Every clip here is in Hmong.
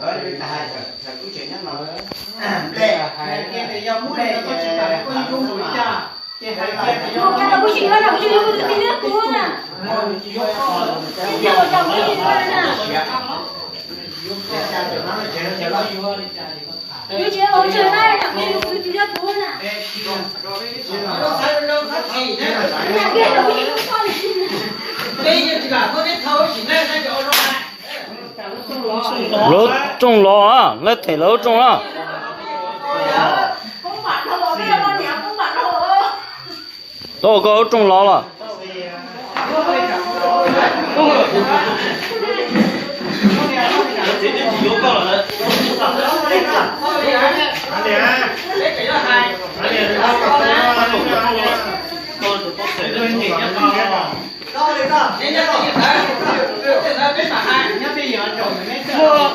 Lawv rooj los, lawv them lawv rooj los. Tau koj rooj los los.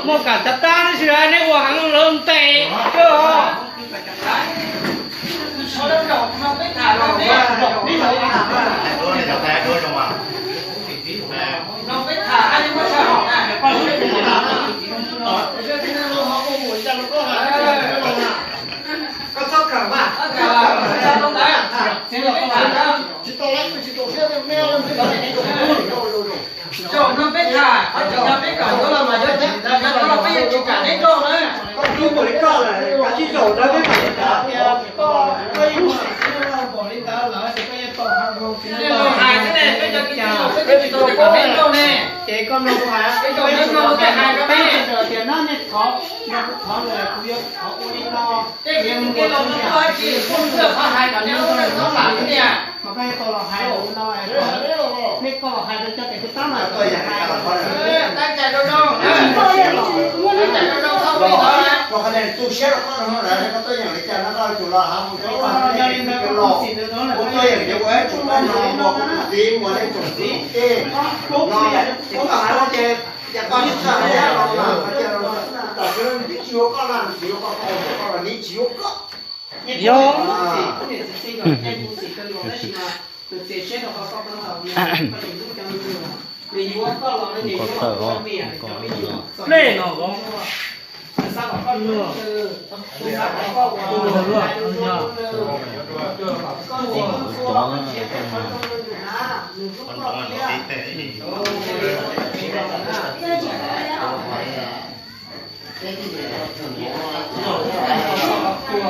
Muaj kam tab tab si neb ua heev lawv ntes. Zaum no peb tham, qhov tseem yog peb kom yuav los mas yuav tsis, zaum no los peb yuav tsis kam neb nrauj na. Koj tub npaum li koj lawm, kav tsij zaum ntawd peb mam li tham tias koj, koj ib lub sim txiv neej laus npaum li ntawd lawm ces koj yuav tau hais rau txiv neej laus hais xwb ne, peb cov txiv neej laus xwb, peb tsis tau kom neb nrauj ne. Ces koj mloog kuv hais, peb zaum no kuv hais rau peb tias no nej thov, no kuv thov lawm, kuv yuav thov ua li no. Tej kev mus kev los no koj tsis pub ntxwg qhov hais kom nej lub neej txhob lam tiag. Mas koj yuav tau los hais ua no, nej koj los hais rau cov tes tus tab mas tab cai rau zoo, tab cai rau zoo txhob ua li ntawd. Rau qhov nej tu siab rau koj no lawm, koj tuaj yeem li cas no koj tsum los hais mus rau koj, yog li ntawd koj los, kuv tuaj yeem ces kuv tsum koj no ua kuv tus txiv ua nej tsoom txiv teb no, kuv hais no ces cas koj tsis txawj hais los mas koj cia los tam sim no nws twb tsis yuav koj na, nws tsis yuav koj, koj ua koj los nws tsis yuav koj. Yog. Kom txawj os, kom txawj.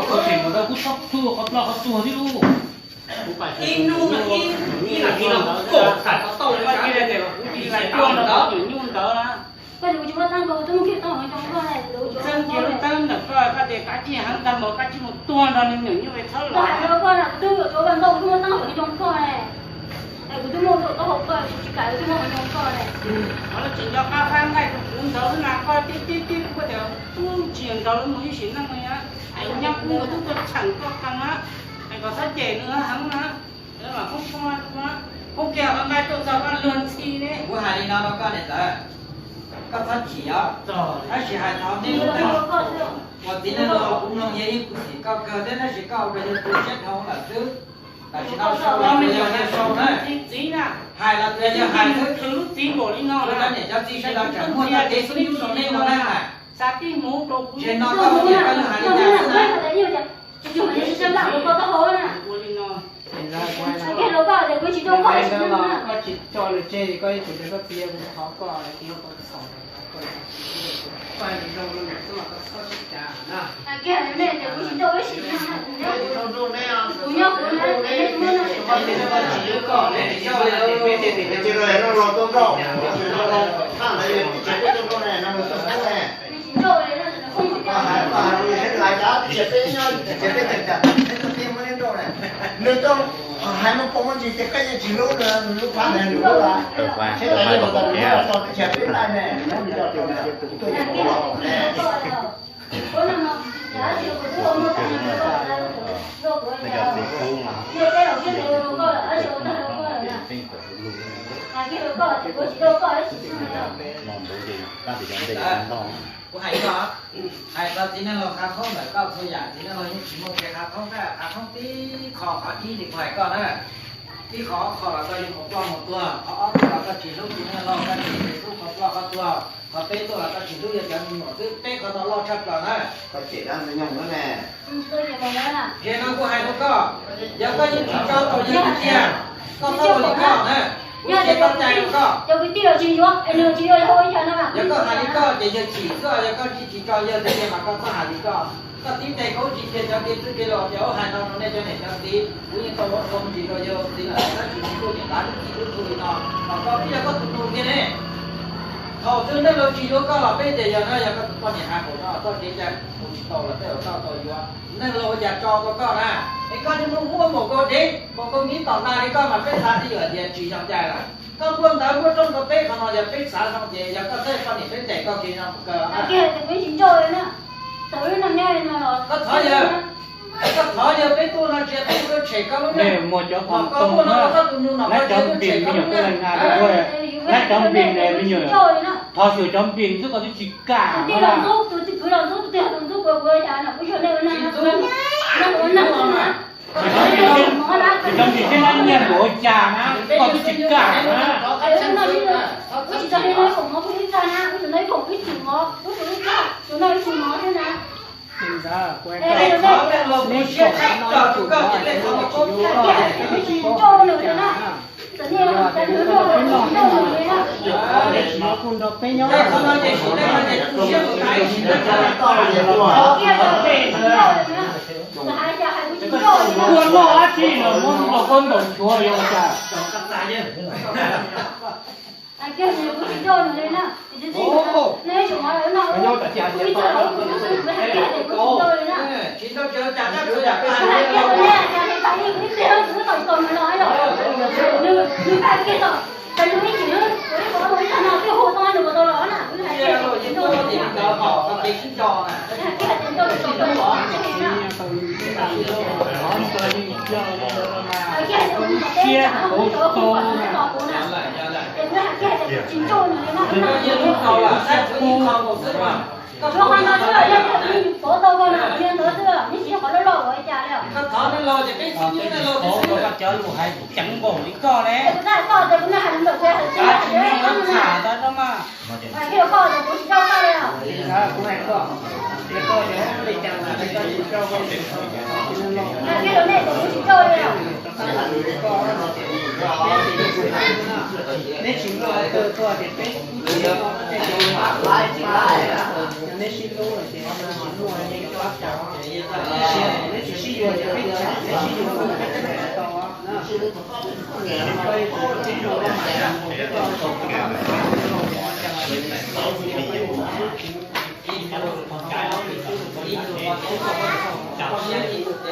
Koj tseem mus rau kuv txhob txhua qhov ploj qhov tuag thiab lauj. Ib hnub ib, ib nas this no kuv kaum xam tau tau li koj tias kuv tsis hais koj ntawd, nyuj ntawd na. Koj tsis muaj tag npaum twb muaj kiag tau cov koj, txeeb kiag lub teeb ntawm koj, koj tias kav tsij heev tag npaum kav tsij mus tuag nrog niag nyuam nyuj txhob los. Koj hais rau koj na, kuv twb yuav rau koj ntau, kuv twb muaj tag npaum cov koj. Kuv twb muaj tau tau hauv koj, tsis kam, kuv twb muaj cov koj. Qhov lawv tseem nco qab fab nqaij rau kuv ntawd na, koj tib tib tib kuj tias ub tsis yog ntawd lawv mus ib sim neej no, nyob kuv mus twb tuaj txheem koj qee na, es kom txhob cem nws heev na. Poob kiag qhov nqaij tuaj txog koj luag ntxhi ne. Kuv hais li no rau koj niam ntxawm, koj txhob chim os. Tab sis hais txog nej lub neej, uas txiv neej laus kuv mloog yog ib kuv xim koj kawg thiab, tab sis koj ua yog tu siab dhau lawm xwb. Tam sim no sau los yog yog sau na, hais los tias yog hais xwb. Kuv cov niam cov txiv sawv daws tseem muaj txoj kev xub ntxub rau nej ua na. Tseg no koj hais tias koj yog hais li cas xwb na. Koj tsis tso nws tseg, koj yuav tsum tias koj txiv, kuv thov koj, koj zoo no koj txhob sib cav na. Nws tau hais muaj pom muaj ntsis tias koj yeej tsis hlub nws, nws lub pab ntawd nws hlub lawm. Tau pab, tau pab kom kev. Tau pab kom kev. Kuv cov txiv tub no, yog txiv tub no, no ntuv ces tab sis cov ntej ntog. Kuv hais koj, hais txog txiv neej laus qhov qhaub ntawm koj txhua yam, txiv neej laus yeej tsis muaj kev qhov qhaub, qhov qhaub tib qho qhov ib li kuv hais koj na. Tib qho ob qho los koj yeej qhov ploj qhov tuag, qhov ob qho los koj tsis hlub txiv neej laus, koj tsis hlub qhov ploj qhov tuag. Qhov peb tuaj los koj tsis hlub yog cov me nyuam xwb, peb qhov no loj tshaj plaws na. Koj cem dab ntxwg nyoog na ne. Zaum no kuv hais rau koj, yog koj yeej tsis tso tau yawg tiag, koj txhob ua li koj na. Kuv qhia tau cai rau koj. Yog koj hais li koj ces yawg chim xwb, yog koj tsis tso yawg tiag mas koj txhob hais li koj. Koj tib ntes koj tsis qhia cov kev txwj kev laus tias ua hais no rau nej cov niam cov txiv, kuv yeej tau ua qhov ntsis rau yawg txiv lawm, tab sis kuv tuaj niam lav lub txim lub txhu li no, kom koj twb yog koj tus nus kiag ne. Thaum twg neeg laus tsis yuav koj los peb tias yog no yog koj tus poj niam hais qhov no txoj kev cai mus tsis tau los tej zaum koj tau yuav. Neeg laus ua cas tso tau koj na? Es koj yeej muaj muaj npaum nkaus dev npaum nkaus miv tom ntag li koj mas peb xav twb yog tias tsis yog cai lawm. Koj muaj ntawv muaj rooj rau peb qhov no yog peb xav zoo ces yog koj txhob poj niam peb ntes koj kiag no mus kawg. Koj thov yawg, koj thov yawg peb tuaj no tsis yog peb tuaj tshem koj lub neej. Muaj cov pom too na, lawv cov npis me nyuam tuaj na, lawv cov npis me nyuam, thov xyuas cov npis xwb koj twb tsis kam no. Cov npis siab dab nyiag npaum ua cas na, koj twb tsis kam na. Ua loj dab tsi los muab ntaus koj ntaus chuav li cas. Siab tau na. Koj thov neeg laus ces peb txhob nyob neeg laus tib si. Koj cov lus hais ceev npaum li koj ne. Tsis muaj tham ntawd no mas. Neb tsis muaj kawg tuaj tias peb tsis muaj, yog neb sib hlub lawm ces tsis muaj, neb tsis sib yuav ces peb tsis, neb sib yuav lawm ces peb tsis tau.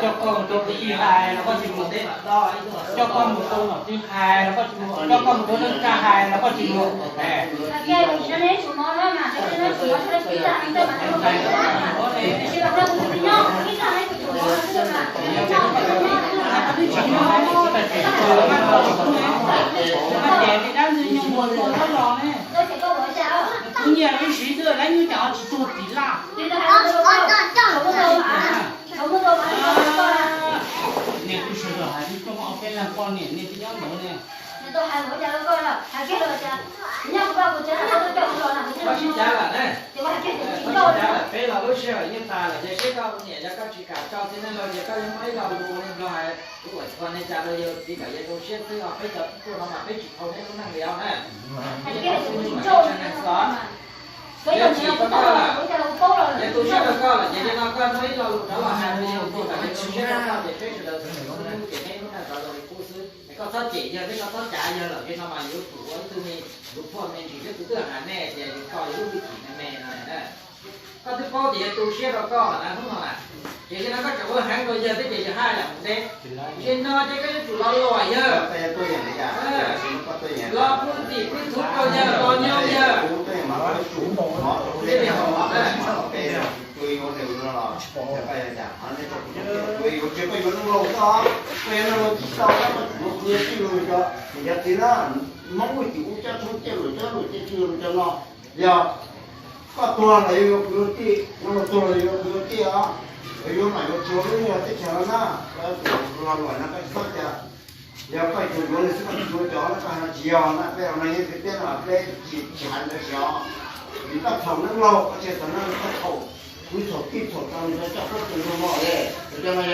Coj koj mus rau kwv tij hais los koj tsis mus, coj koj mus rau nom tswv hais los koj tsis mus, coj koj mus rau neej tsa hais los koj tsis mus. Ces dab ntxwg nyoog mus tua los ne, kuv nyiam ib siv xwb lawv nyuj cas tsis tuag tim laj. Niam, kuv sawv daws hais tsis txog ob peb leeg poj niam nej twb nyob ntawd ne. Peb los lub sij hawm yeej tas lawm, ces seb koj niam yog koj tsis kam tso txiv neej los ces koj yuav muaj ib lo lus ua neeg nplog hais, kuv ua txog nej cas rau yawg txiv kom yawg rau siab xwb os, peb cov tuaj no mas peb tsis thau neb lub neej li os na. Yawg tsis tau koj lawm, yawg tu siab rau koj lawm ces yog no koj muaj ib lo lus rov los hais rau yawg txiv kom yawg rau siab rau koj ces peb sawv daws xwb ces neb lub neej rov zoo li qub xwb. Es koj txhob cem yawg thiab koj txhob cav yawg lawm, li no mas yus yuav tsum ua ib tug me, yus phuaj me ntsis thiab kuv twb hais nej tias yus tso yus lub hwj chim me me no na. Koj twb paub tias yawg tu siab rau koj lawm na hnub no na, ces li no koj tseem ua heev rau yawg thiab ces yawg haj yam mus deb. Ces no ces koj yuav tsum los luam yawg, los pub txim pub txhuv rau yawg, los nyob yawg. Yog koj tuag los yuav kwv tij, koj tuag los yuav kwv tij os, yuav mam yuav tsuag lub teb chaws no na, koj yuav tsum los luam no koj tsis txhob cas. Yog koj tsuas yuav nws xwb koj tsis yuav cov no koj hais tsis yog na, peb ua neeg nyob kwv tij no peb tsis hais ntawd siv os. Nws koj txhaum neeb laug, koj tsis txhaum neeb, koj txhaum, kuv txhaum tij txhaum tau, nws coj koj tus nraug mos li, ua cas mas